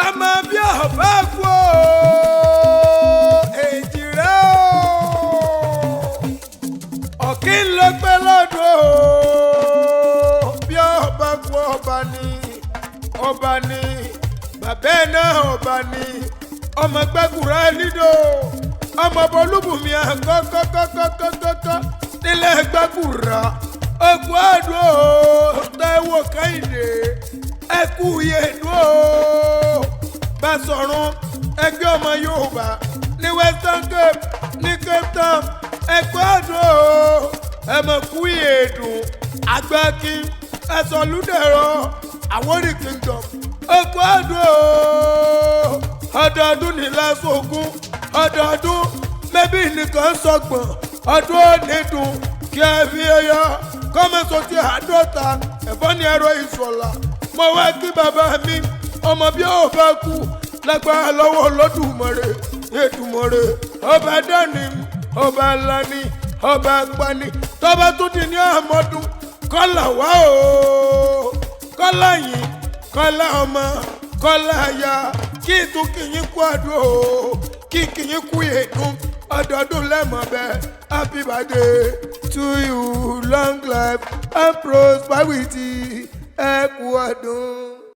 Ọmọ bí ọba kú o, èjì rẹ o, ọ̀kín ló pẹ́ lọ́dún o. Bí ọba kú, ọba ni, ọba ni bàbá ẹ̀ náà, ọba ni. Ọmọ gbẹ́kùrá lídò, ọmọ bọ́lúbùnmi àkọ́kọ́kọ́kọ́kọ́ nílẹ̀ gbẹ́kùrá. Ogun ọdún o, Táíwò Kẹ́hìndé, ẹkú yèdú o. Basọ̀run ẹgbẹ́ ọmọ Yorùbá ní Western Cape, ní Cape Town, ẹkú ọdún o, ẹmọ̀kú yèdùn. Àgbẹ̀kí ẹ̀sọ̀lúdẹ̀rọ̀ Àwórì Kingdom, ẹkú ọdún o. Ọdọọdún ní lásògùn ọdọọdún mẹ́bí nìkan sọgbọ̀n ọdún òní dùn kí ẹ fi ẹyọ kọ́mẹ́sọ ti 50 ẹ̀fọ́ ní ẹ̀rọ ìṣọ̀lá. Mo wá kí bàbá mi, ọmọ bí ó bá kú, lágbára lọ́wọ́ Olódùmarè Èdùmàrè, ọba dání, ọba lani, ọba pani, tọ́ba tó di ní àmọ́dún kọ́là wá o, kọ́là yìí, kọ́là ọmọ, kọ́là aya, kí tún kìyìn kú àdúrà o, kí kìyìn kú yèdùn ọdọọdún lẹ́mọ̀ bẹ́ẹ̀. Happy birthday to you, long life and prosperity. Ẹ kú ọdún.